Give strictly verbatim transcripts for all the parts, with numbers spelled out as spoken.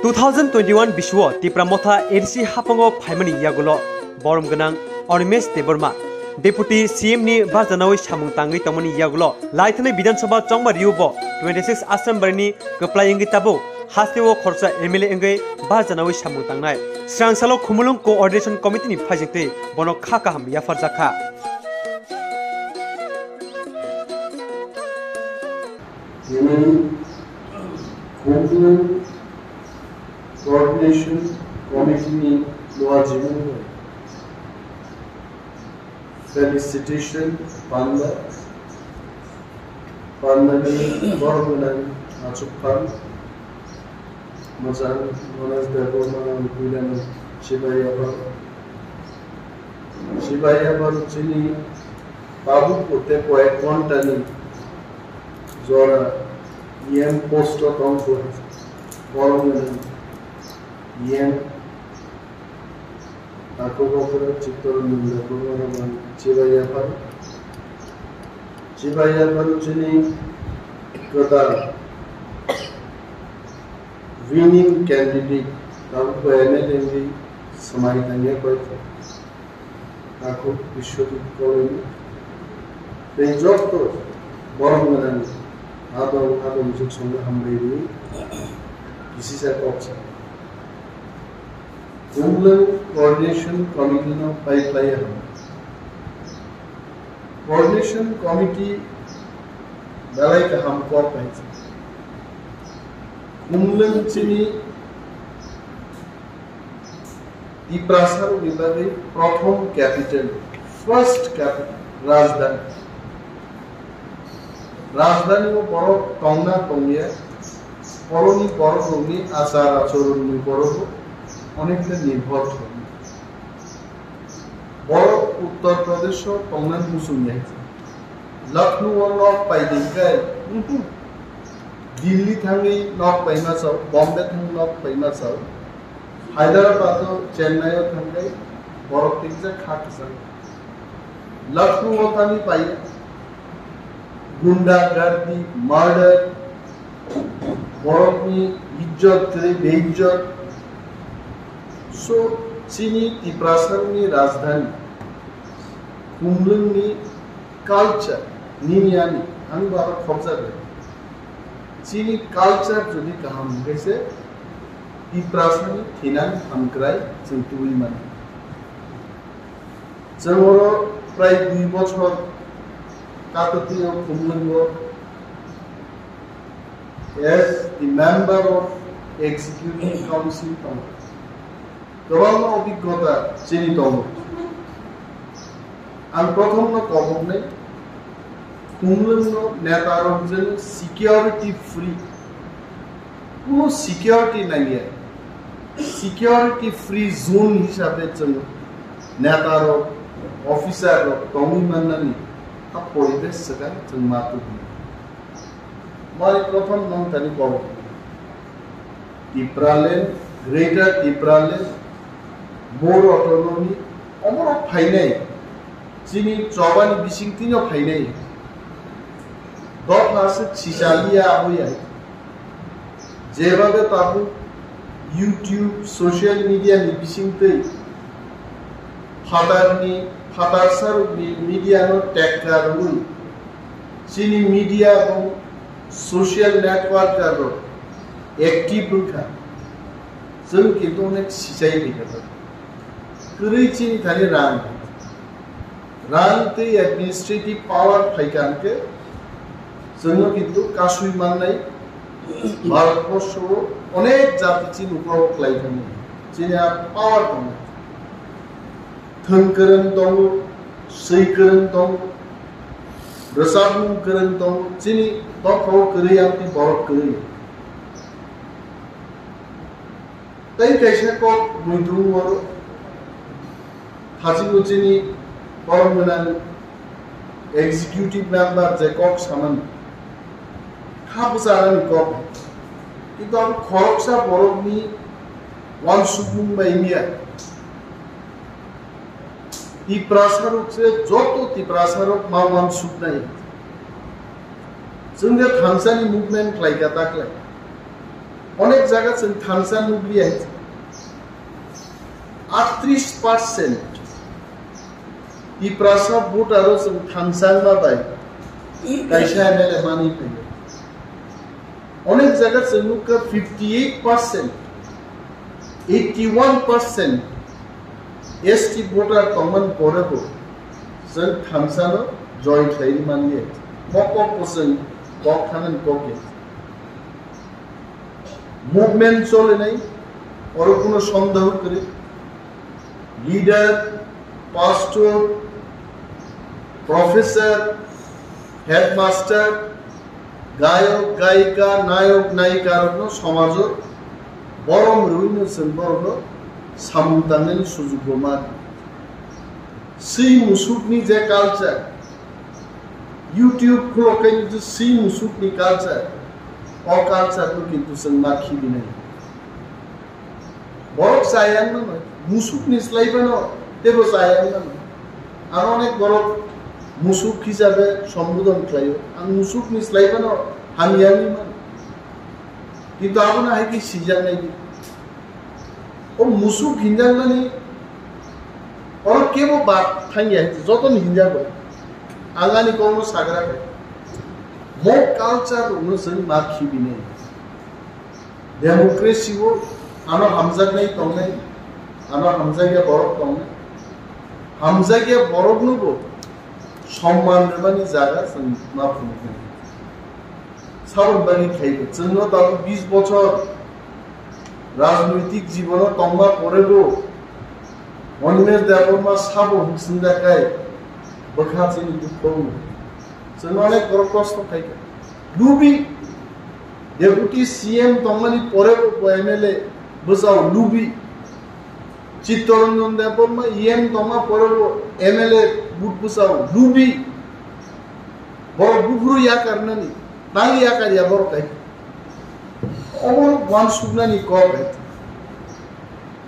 Two thousand twenty-one bisuo Tipra Motha A D C haphango phaimani yagulo borom gwnang Animesh Debbarma, Deputy C M ni barjanawi samung tangwi tongmani yagulo laithani Bidhan Sabha chongma riubo twenty-six Assembly ni kwplai wngwi tabuk hasteo khoroksa M L A wngwi barjanawi samung tangnai. Srangsalo Khumulwng Coordination Committee ni phaijingtwi bono kha kaham yapharjakha. Tini Khumulwng Coordination Committee ni luajimungo felicitation panda, pandani borok gwnang achukphang. Mwchang Ganesh Debbarma ang puilano chibai yaphar. Chibai yaphar chini tabuk tei koyek ghontani jora E M post o tongkha. Borok gwnang E M Takhuk okra Chitraranjan Debbarma rok ang chibai yaphar. Chibai yaphar chini kwtal winning candidate tabuk M L A ni swmai tangya koi takhuk Biswajit Koloi tei joto borom gwnang adong adong juk songno hambai rwi kisisa kok sa. Khumulwng Coordination Committee no pai khlai ya. Coordination Committee belai kaham kok bai. Khumulwng chini Tiprasa rokni bagwi prothom capital, first capital, rajdhani. Rajdhani o borok tongna tongya, borokni borok rokni achar achoronni borok onek ta nirbhor thangwi. Borok Uttar Pradesh o tongna muchung ya. Lucknow o nok pai di kai, Delhi thangwi nok paima chao, Bombay thangwi nok paima chao, Hyderabad o Chennai o thangwi borok tiksa kha kwchang. Lucknow o thangwi pai gunda gardi, murder, borokni ijjot kwrwi beijjot. So, chini Tiprasani rajdhani, Khumlwngni culture, nini ani, ang bo aro khorokjak bai. Chini culture jodi kaham hwnkhe se, Tiprasani thinang hamkrai chwng tubui mano. Chwng oro prai dui bochor katwtwi o Khumlwngo as the member of executive council tongo. Kwbangma obhiggota chini tongo. Ang prothomno koboknai, Khumlwngno netarok jeno security free, kuno security nangya, security free zone hisabe chwng netarok, officerrok tongwi mannani ha poribesh swkang chwng ma tubunai. Moi prothom nong thani kok. Tipraland, Greater Tipraland, More Autonomy, omorok phainai, chini chobani bisingtwino phainai. Dopha se chichaliya aboya. Jebabe tabuk YouTube, social media ni bisingtwi phatarni, phatarsarokni media no tekka rwui, chini media bo social networker rok active wngkha, chwng kintu onek sichai phaikha. Kwrwi chini thani rang, rang tei administrative power phaikha hwnkhe chwngno kintu kasui mannai. Bharatborsho o onek jati chini uklogo khlai thangwi chini a power tongo. Thwng kwrwng tongo, swi kwrwng tongo, rwchapmung kwrwng tongo, chini dophao kwrwi amtwi borok kwrwi. Tei kaisa kok muitu oro thachigo chini borok gwnang executive member je kok samani kha bwcharani kok, kintu ang khoroksa borokni uansukmung bai wngya. Tiprasarok se joto Tiprasarok ma uansuknai. Chwng je thansani movement khlaikha taklai. Onek jaga chwng thansa nukliya. Aatris percent Tiprasa voter o chwng thansa ma bai kaisa M L A mani phaio. Onek jaga chwng nukha fifty eight percent, eighty one percent S T voter tongmani pore bo chwng thansa no join khlai manliya. Bo kok bo chwng kok thanani kok ya. Movement cholinai, oro kuno sondeho kwrwi. Leader, pastor, professor, headmaster, gayok, gayika, nayok, nayika rokno somajo borom rwino chwng borokno samung tangnani sujukbo mano. Swi musukni je culture, YouTube khulokai je swi musukni culture, o culture no kintu chwng ma khibinai. Borok chaya wngmano, musukni slai phano tebo chaya wngmano. Aro onek borok musuk hisabe sombodon khlaio. Ang musukni slai phano hamya wngwi mano. Kintu abono hai khe sijaknai di. O musuk hinjakmani oro kebo bad thangya, jotono hinjago. Ang ani kokno sagra khe. Mo culture rokno chwng ma khibinai. Democracy o ano hamjaknai tongnai, ano hamjakya borok tongnai. Hamjakya boroknobo somman rwmani jaga chwng ma phunuknai. Saboni bagwi khlaiwi chwngno tabuk bis bochor rajnoitik jibono tongma porebo Animesh Debbarma sabo hwnkhe swngjaknai bwkha chini dukho wngwi. Chwngno onek borok proshno khaikha. Lubi, Deputy C M tongmani porebo bo M L A bwsao lubi. Chittaranjan Debbarma E M tongma porebo M L A but bwsao lubi. Borok buphuru yakarnani, tang yakarya borok hai. Obo wansuknani kok hai.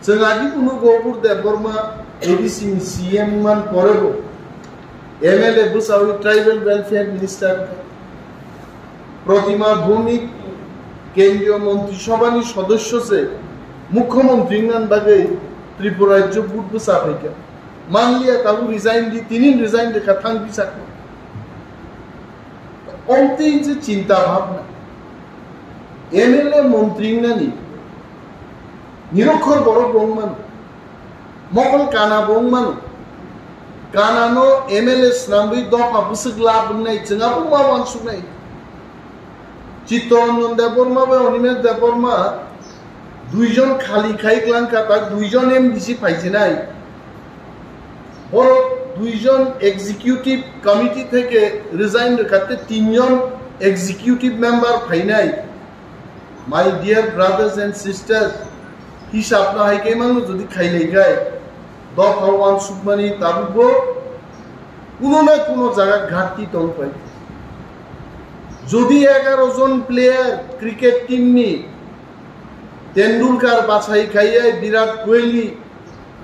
Chwng agi phunu Gopur Debbarma A D C ni C M man porebo M L A bwsawi Tribal Welfare Minister, Pratima Bhowmik Kendriya Montri Sabha ni sodosyo se Mukhyamantri wngna bagwi Tripura rajyo but bwsa phaikha. Manliya tabuk resign di, tinin resign rwkha thang bisakno. Omtwi je chinta bhabna. M L A montri wngnani nirokhor borok bo wngmano. Mokol kana bo wngmano. Kana no M L A swnamwi dopha bwswk lab wngnai, chwng abo ma wansuknai. Chittaranjan Debbarma bai Animesh Debbarma duijon khali khai klangkha, tak duijon M D C phaijinai. Borok duijon executive committee theke resign rwkha, tei tinjon executive member phainai. My dear brothers and sisters, hisab no hai khe mangno jodi khailai khai, dopha wansukmani tabukbo kuno na kuno jaga ghatki tong phai. Jodi egaro jon player cricket team ni Tendulkar bachai khaiye, Virat Kohli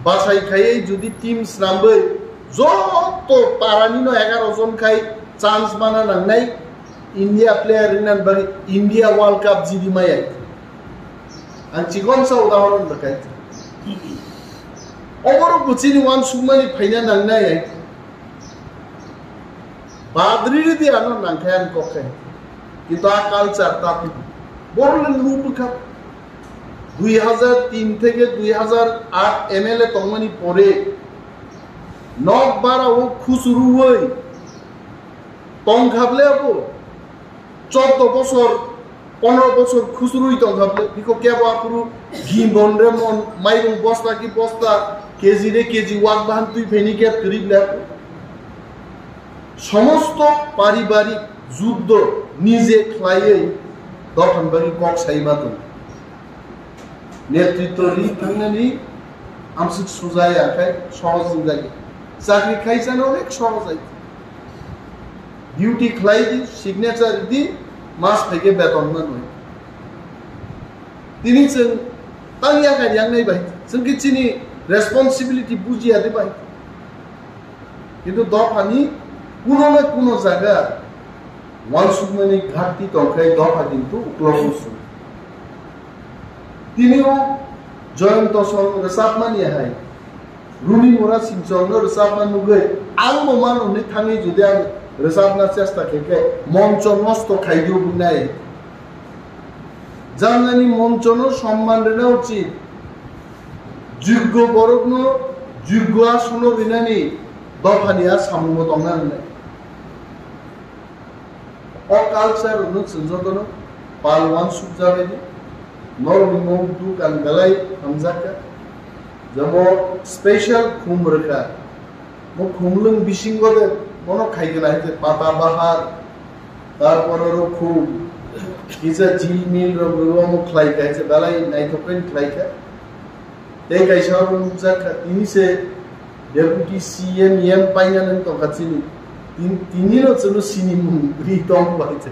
bachai khaiye, jodi team snambai joto parani no egaro jon khai chance mana nangnai, India player wngna bagwi India World Cup jidi maya. Ang chikon sa udahoron rwkha. Oborok bo chini wansukmani phaina nangnai. Badri ridi ano nangkhe ang kokhe. Kintu a culture ta phi. Borok le nubukha. Dui hazar tin theke dui hazar aat M L A tongmani pore nok bara o khusuruwi tongkha ble abo. Chordo bosor, pondro bosor khusurwi tongkha ble, biko kebo aphuru gimbon re mon, mairung bosta ki bosta, K G re K G wak bahan twi phaini khe kwrwi ble. Somosto paribarik juddo nije khlaiwi dophani bagwi kok sai ma tongo. Netritto ri thangnani amswk suja ya khai sohoj wngjagwi. Chakri khaisano onek sohoj ai. Duty khlai di, signature di, mas phaikhe beton manwi. Tini chwng tang yakar yangnai bai, chwng khe chini responsibility bujiya de bai. Kintu dophani kuno na kuno jaga wansukmani ghatki tongkhai dopha kintu uklogo su. Tini o Joyonto song rwchapmani hai, Runi Mura Singchong no rwchapma nugwi, ang bo mano hwnwi thangwi jodi ang rwchapna chesta khe khe, moncho nosto khai di o bwnai. Janani moncho no somman rwna uchit, joggo borok no joggo asono rwnani dophani a samung bo tongna rwnai. O culture rokno chwng jotono pal wansuk jabaidi. Norokni mung duk ang belai hamjakha. Jabo special khum rwkha. Mo khumlwng bisingo de bono khaigwna hai je pata bahar, tarpor oro khum kisa jil mil rok rwui omo khlaikha hai je belai naithok khe khlaikha. Tei kaisa abo nukjak kha, tini se Deputy C M, M paina nang tongkha chini. Tin-, tini no chwngno sinimung ri tong bai se.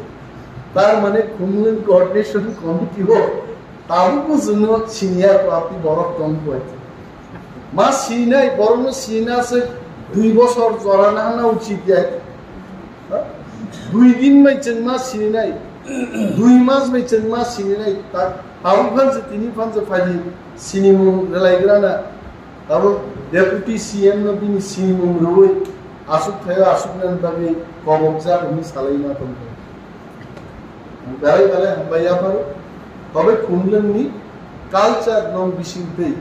Tar mane Khumlwng Coordination Committee o tabukbo chwngno siniya ko apni borok tong bai se. Ma sinai, borokno sina se dui bosor jora nangna uchit ya. Dui din bai chwng ma sininai, dui mas bai chwng ma sininai, ta-, tabuk phan se tini phan se phaidi sinimung rwlaigrana, tabuk Deputy C M no bini sinimung rwui aswk thaio aswk nani bagwi kobokjak hwnwi salaima tongkha. Ang belai belai hambai yapharo, tobe Khumlwngni culture nong bisingtwi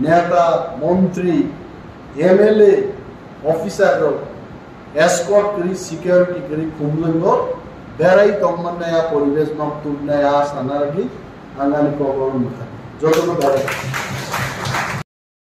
neta, montri, M L A, officer rok escort kwrwi, security kwrwi Khumlwngo berai tongmannai, a poribesh nok tubnai, a sana rwgwi ang ani kok oro nukha. Jotono berai.